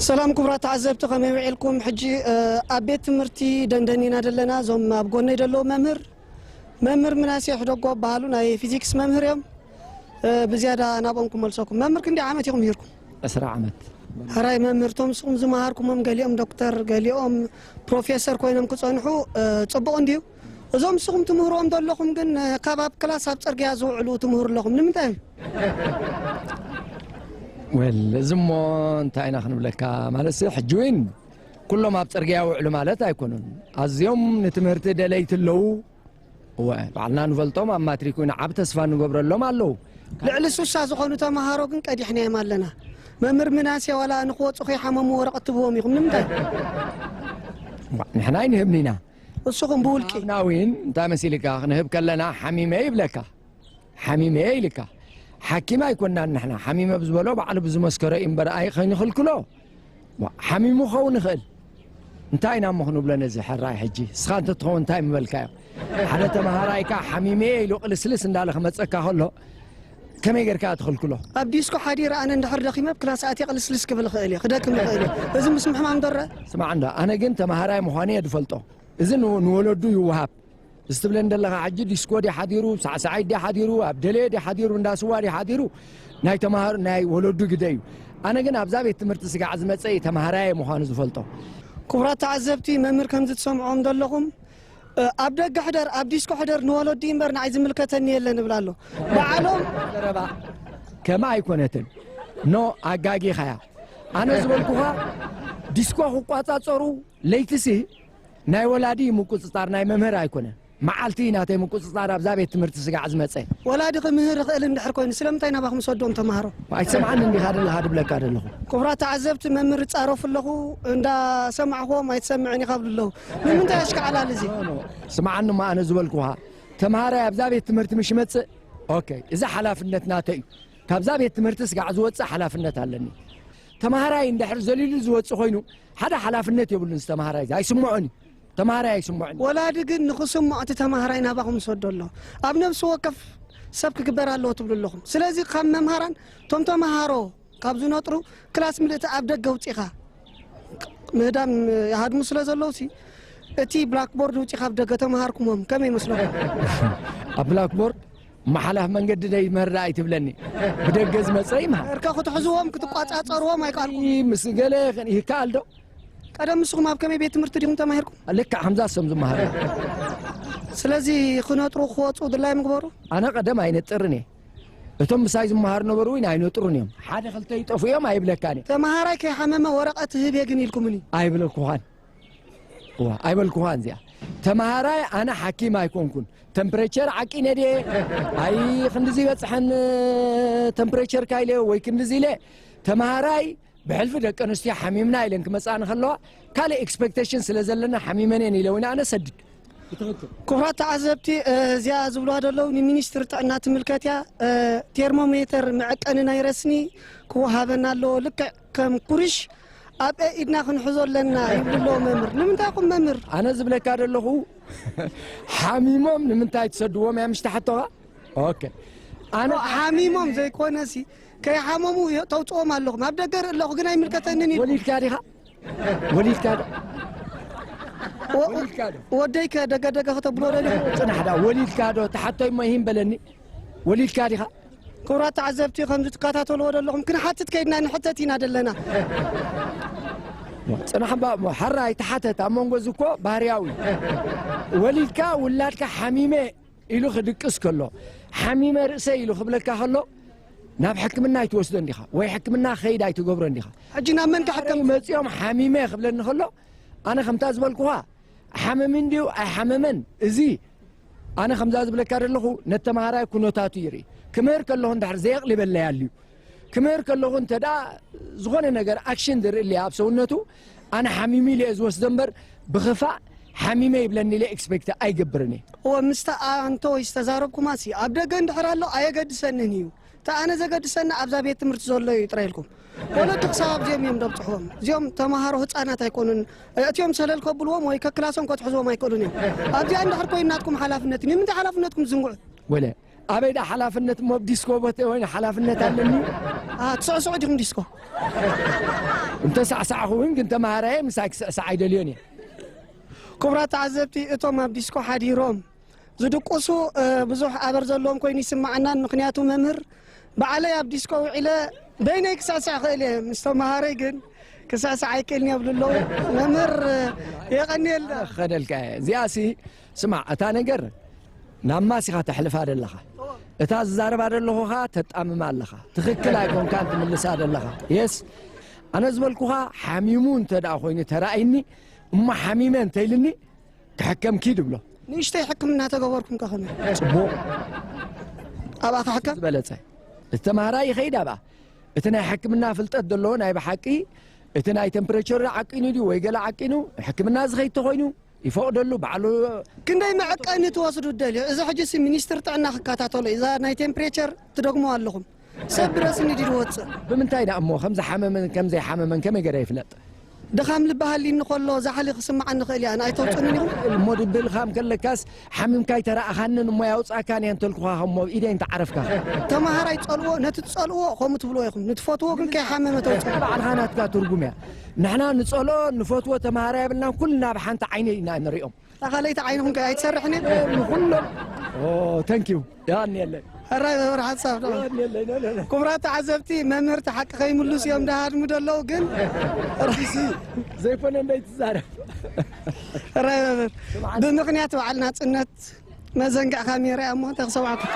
ሰላም ክቡራት ተዓዘብቲ፣ ከመይ ውዒልኩም? ሕጂ፣ እ፣ ኣብ ቤት ትምህርቲ ደንደን ኢና ዘለና። እዞም ኣብ ጎነይ ዘለዉ መምህር፣ መምህር ምናሴ ሕደጎ በሃሉ፣ ናይ ፊዚክስ መምህር እዮም። እ፣ ብዝያዳ ናብኦም ክመልሰኩም። መምህር፣ ክንደይ ዓመት ኢኹም ምሂርኩም? ዕስራ ዓመት። ሕራይ መምህር፣ እቶም ንስኹም ዝመሃርኩሞም፣ ገሊኦም ዶክተር፣ ገሊኦም ፕሮፌሰር ኮይኖም ክጸንሑ፣ እ፣ ጽቡቕ እንድዩ። እዞም ንስኹም ትምህርዎም ዘለኹም ግን፣ እ፣ ካብ ኣብ ክላስ ኣብ ጽርግያ ዝውዕሉ ትምህሩ ኣለኹም። ንምንታይ እዩ? ወል፣ እዚ እሞ እንታይ ኢና ክንብለካ? ማለት ሕጂ እውን ኩሎም ኣብ ጽርግያ ይውዕሉ ማለት ኣይኮኑን። ኣዝዮም ንትምህርቲ ደለይቲ ኣለዉ። እወ፣ ባዕልና ንፈልጦም፣ ኣብ ማትሪክ እውን ዓብ ተስፋ ንገብረሎም ኣለዉ። ልዕሊ ሱሳ ዝኾኑ ተምሃሮ ግን ቀዲሕናዮም ኣለና። መምህር ምናሴ ዋላ ንኽወጹ ከይሓመሙ ወረቐት ትብዎም ኢኹም። ንምንታይ? እዋ፣ ንሕና ኣይንህብን ኢና። ንስኹም ብውልቂ። ንህብና እውን እንታይ መሲልካ? ክንህብ ከለና ሓሚመ ይብለካ። ሓሚመ ኢልካ። ሓኪም ኣይኮናን ንሕና። ሓሚመ ብዝበሎ ባዕሉ ብዝመስከሮ እዩ እምበር ኣይ-፣ ከይንኽልክሎ። ዋ፣ ሓሚሙ ክኸውን ይኽእል። እንታይ ኢና እሞ ክንብሎ ነዚ ሕራይ ሕጂ? እስኻ እንተትኸውን እንታይ ምበልካዮ? ሓደ ተምሃራይካ ሓሚመ ኢሉ ቅልስልስ እንዳለ ክመጸካ ከሎ ከመይ ጌርካ ትኽልክሎ? ኣብ ዲስኮ ሓዲረ ኣነ እንድሕር ደኺመ ኣብ ክላስ ኣትየ ቅልስልስ ክብል እኽእል እየ፣ ክደክም እኽእል እየ። እዚ ምስ ምሕማም ዶ ረኣ? ስማዕ እንዶ፣ ኣነ ግን ተምሃራይ ምዃኑ እየ ዝፈልጦ። እዚ ን-፣ ንወለዱ ይወሃብ። እዚ ትብለኒ ዘለኻ ሕጂ ዲስኮ ድዩ ሓዲሩ፣ ሳዕሳዒት ድዩ ሓዲሩ፣ ኣብ ደለየ ድዩ ሓዲሩ፣ እንዳ ስዋ ድዩ ሓዲሩ፣ ናይ ተምሃሮ፣ ናይ ወለዱ ግደ እዩ። ኣነ ግን ኣብዛ ቤት ትምህርቲ ስጋዕ ዝመጸ እዩ ተምሃራየ ምዃኑ ዝፈልጦ። ክቡራት ተዓዘብቲ፣ መምህር ከምዚ ትሰምዕዎም ዘለኹም፣ እ፣ ኣብ ደገ ሕደር፣ ኣብ ዲስኮ ሕደር ንወለዱ እምበር ንዓይ ዝምልከተኒ የለን እብል ኣሎ። ባዕሎም ዘረባ ከምኣ ኣይኮነትን። ኖ፣ ኣጋጊኻያ። ኣነ ዝበልኩኻ ዲስኮ ክቋጻጸሩ ለይትሲ ናይ ወላዲ ምቁጽጻር ናይ መምህር ኣይኮነ። መዓልቲ ናተይ ምቁጽጻር ኣብዛ ቤት ትምህርቲ ስጋዕ ዝመጸ። ወላዲ ክምህር ይኽእል እንድሕር ኮይኑ ስለምንታይ ናባኹም ሰዶም ተምሃሮ? ኣይትሰምዓኒ እንዲኻ ዘለኻ ድብለካ ዘለኹ። ክቡራት ተዓዘብቲ፣ መምህር ይጻረፉ ኣለኹ፣ እንዳሰማዕኹዎም ኣይትሰምዕን ኢኻ ብሉ ኣለዉ። ንምንታይ ኣሽካዕላል እዚ? ስምዓኒ እሞ ኣነ ዝበልኩኻ፣ ተምሃራይ ኣብዛ ቤት ትምህርቲ ምሽ ይመጽእ፣ ኦኬ፣ እዚ ሓላፍነት ናተይ እዩ። ካብዛ ቤት ትምህርቲ ስጋዕ ዝወጽእ ሓላፍነት ኣለኒ። ተምሃራይ እንድሕር ዘሊሉ ዝወጽእ ኮይኑ፣ ሓደ ሓላፍነት የብሉን። ዝተምሃራይ ኣይስምዖን እዩ። ተምሃራይ ኣይስምዖን እዩ። ወላዲ ግን ንኽስምዖ እቲ ተምሃራይ ናባኹም ይሰዶ ኣሎ። ኣብ ነብሲ ወከፍ ሰብ ክግበር ኣለዎ ትብሉ ኣለኹም። ስለዚ ካብ መምሃራን እቶም ተምሃሮ ካብ ዝነጥሩ ክላስ ምልእቲ ኣብ ደገ ውጺኻ ምህዳም ይሃድሙ ስለ ዘለዉ ሲ እቲ ብላክቦርድ ውጺኻ ኣብ ደገ ተምሃርኩሞም ከመይ ይመስለኩም? ኣብ ብላክቦርድ መሓላፍ መንገዲ ደይ መርዳ ኣይትብለኒ። ብደገ ዝመጸ ይምሃር። እርካ ክትሕዝዎም ክትቋጻጸርዎም ኣይከኣልኩም። ምስ ገለ ይከኣል ዶ? ቀደም ንስኹም ኣብ ከመይ ቤት ትምህርቲ ዲኹም ተማሂርኩም? ልክዕ ከምዛ ሰም ዝመሃሩ። ስለዚ ክነጥሩ ክወፁ ድላይ ምግበሩ። ኣነ ቀደም ኣይነጥርን እየ። እቶም ምሳይ ዝመሃሩ ነበሩ እውን ኣይነጥሩን እዮም። ሓደ ክልተ ይጠፉ እዮም ኣይብለካን እየ። ተምሃራይ ከይሓመመ ወረቐት ህብ እየ ግን ኢልኩምኒ። ኣይብለኩኻን። እዋ፣ ኣይበልኩኻን እዚኣ። ተምሃራይ ኣነ ሓኪም ኣይኮንኩን። ተምፕሬቸር ዓቂነ ድየ? ኣይ ክንድዚ ይበፅሐን ተምፕሬቸርካ ኢለ ወይ ክንድዚ ኢለ። ተምሃራይ ብሕልፊ ደቂ ኣንስትዮ ሓሚምና ኢለን ክመፃኒ ከለዋ ካልእ ኤክስፔክቴሽን ስለ ዘለና ሓሚመን እየን ኢለ እውን ኣነ ሰድድ። ክቡራት ተዓዘብቲ፣ እዚኣ ዝብልዋ ዘለዉ ንሚኒስትሪ ጥዕና ትምልከት እያ። ቴርሞሜተር መዐቀኒ ናይ ረስኒ ክወሃበና ኣለዎ። ልክዕ ከም ኩርሽ ኣብ ኢድና ክንሕዞ ኣለና ይብሉ ኣለዉ መምህር። ንምንታይ ኹም መምህር? ኣነ ዝብለካ ዘለኹ ሓሚሞም ንምንታይ ትሰድዎም እያ ምሽ ተሓቶኻ? ኦኬ። ኣነ ሓሚሞም ዘይኮነሲ ከይሓመሙ ተውፅኦም ኣለኹም። ኣብ ደገ ርኢ ኣለኹ ግን ኣይምልከተንን ኢሉ። ወሊድካ ዲኻ? ወሊድካ ዶ? ወ-፣ ወሊድካ ዶ? ወደይ ከ ደገ ደገ ከተብሎ ደሊኹ? ጽናሕ ዳ ወሊድካ ዶ? ተሓቶይ እሞ ይህን በለኒ። ወሊድካ ዲኻ? ክቡራት ተዓዘብቲ ከምዚ ትከታተልዎ ዘለኹም ክንሓትት ከይድና ንሕተት ኢና ዘለና። ጽናሕ እባ እሞ ሓራይ ተሓተት ኣብ መንጎ እዚ እኮ ባህርያዊ። ወሊድካ ውላድካ ሓሚመ ኢሉ ክድቅስ ከሎ፣ ሓሚመ ርእሰይ ኢሉ ክብለካ ከሎ፣ ናብ ሕክምና ኣይትወስዶ እንዲኻ ወይ ሕክምና ከይድ ኣይትገብሮ እንዲኻ። ሕጂ ናብ መን ክሕከም? መጺኦም ሓሚመ ክብለኒ ከሎ፣ ኣነ ከምታ ዝበልኩኻ ሓመሚ እንድዩ ኣይሓመመን፣ እዚ ኣነ ከምዛ ዝብለካ ዘለኹ ነተምሃራይ ኩነታቱ ይርኢ። ክምህር ከለኹ እንድሕር ዘየቕልበለይ ኣልዩ፣ ክምህር ከለኹ እንተ ደኣ ዝኾነ ነገር ኣክሽን ዝርኢ ኣለየ ኣብ ሰውነቱ፣ ኣነ ሓሚሙ ኢለ እየ ዝወስዶ እምበር ብኽፋእ ሓሚመ ይብለኒ ኢለ ኤክስፔክት ኣይገብርን እየ። እወ፣ ምስታ ኣንቶ ዝተዛረብኩማሲ ኣብ ደገ እንድሕር ኣሎ ኣየገድሰንን እዩ። እቲ ኣነ ዘገድሰኒ ኣብዛ ቤት ትምህርቲ ዘሎ እዩ ጥራይ ኢልኩም። ወለዲ ክሳብ ኣብዚኦም እዮም ደብፅሕዎም። እዚኦም ተምሃሮ ህፃናት ኣይኮኑን። እቲኦም ሰለል ከብልዎም ወይ ከክላሶም ከትሕዝዎም ኣይክእሉን እዮም። ኣብዚኣ እንድሕር ኮይኑ ናትኩም ሓላፍነት እዩ። ንምንታይ ሓላፍነትኩም ዝዝንግዑ? ወለ ኣበይ ዳ ሓላፍነት እሞ ኣብ ዲስኮ ቦተ ወይ ሓላፍነት ኣለኒ? ትስዕስዑ ዲኹም ዲስኮ? እንተሳዕሳዕኹ እውን ግን ተማሃራየ ምሳይ ክስዕሳዕ ኣይደልዮን እየ። ክቡራት ተዓዘብቲ፣ እቶም ኣብ ዲስኮ ሓዲሮም ዝድቅሱ ብዙሕ ኣበር ዘለዎም ኮይኑ ይስማዓናን። ምክንያቱ መምህር ባዕለይ ኣብ ዲስኮ ውዒለ በይነይ ክስዕስዕ ክእል እየ፣ ምስ ተምሃረይ ግን ክስዕስዕ ኣይክእልን የብሉ ኣለዉ። መምህር የቐንየልና። ከደልካ እየ እዚኣሲ። ስማዕ፣ እታ ነገር ናብ ማስ ኢኻ ተሕልፋ ዘለኻ። እታ ዝዛረባ ዘለኹኻ ተጣምማ ኣለኻ። ትኽክል ኣይኮንካን ትምልሳ ዘለኻ። የስ፣ ኣነ ዝበልኩኻ ሓሚሙ እንተ ደኣ ኮይኑ ተራእይኒ እሞ ሓሚመ እንተኢልኒ ክሕከም ኪድ እብሎ። ንእሽተይ ሕክምና ተገበርኩም ከኸመ ጽቡቕ ኣብኣ ክሕከም ዝበለጸ። እቲ ተማሃራይ ይኸይድ ኣብኣ። እቲ ናይ ሕክምና ፍልጠት ዘለዎ ናይ ብሓቂ እቲ ናይ ቴምፕሬቸር ዓቂኑ ድዩ ወይ ገለ ዓቂኑ ሕክምና ዝኸይድ ተኾይኑ ይፈቕደሉ ባዕሉ። ክንደይ መዐቀኒ ትወስዱ ደልዮ? እዚ ሕጂ ሲ ሚኒስትር ጥዕና ክከታተሎ እዩ። እዛ ናይ ቴምፕሬቸር ትደግሞ ኣለኹም። ሰብ ብረስኒ ድዩ ዝወፅእ? ብምንታይ ደኣ እሞ ከም ዝሓመመን ከም ዘይሓመመን ከመይ ገይረ ይፍለጥ? ድኻም ልቢ ሃልይኒ ከሎ ዛሕሊ ክስምዓኒ ይኽእል እያ። ኣይተውፅእንን ኢኹም? እሞ ድቢ ልኻም ከለካስ ሓሚምካ ኣይተረኣኻንን እሞ ያውፃእካን እየ እንተልኩኻ እሞ ኢደይ እንተዓረፍካ። ተምሃራይ ፀልዎ፣ ነቲ ትፀልዎ ከምኡ ትብልዎ ኢኹም። ንትፈትዎ ግን ከይሓመመ ተውፅእ። ባዕልኻ ናትካ ትርጉም እያ። ንሕና ንፀልኦ ንፈትዎ ተምሃራይ የብልናን፣ ኩልና ብሓንቲ ዓይኒ ኢና ንሪኦም። ኣኻለይቲ ዓይንኹም ከ ኣይትሰርሕን እየ? ንኹሎም ተንኪዩ የቐንየለይ። ሕራይ መምህር ሓንሳብ ዶ? የቐንየለይ። ኖ፣ ኖ፣ ኖ። ክቡራት ተዓዘብቲ፣ መምህርቲ ሓቂ ከይምልሱ እዮም ደሃድሙ ደለዉ፣ ግን ርኢሲ ዘይኮነ እንደይትዛረብ። ሕራይ መምህር፣ ብምኽንያት በዓል ናጽነት መዘንጋዕ ካሜራ እያ እሞ እንታይ ክሰምዓኩም?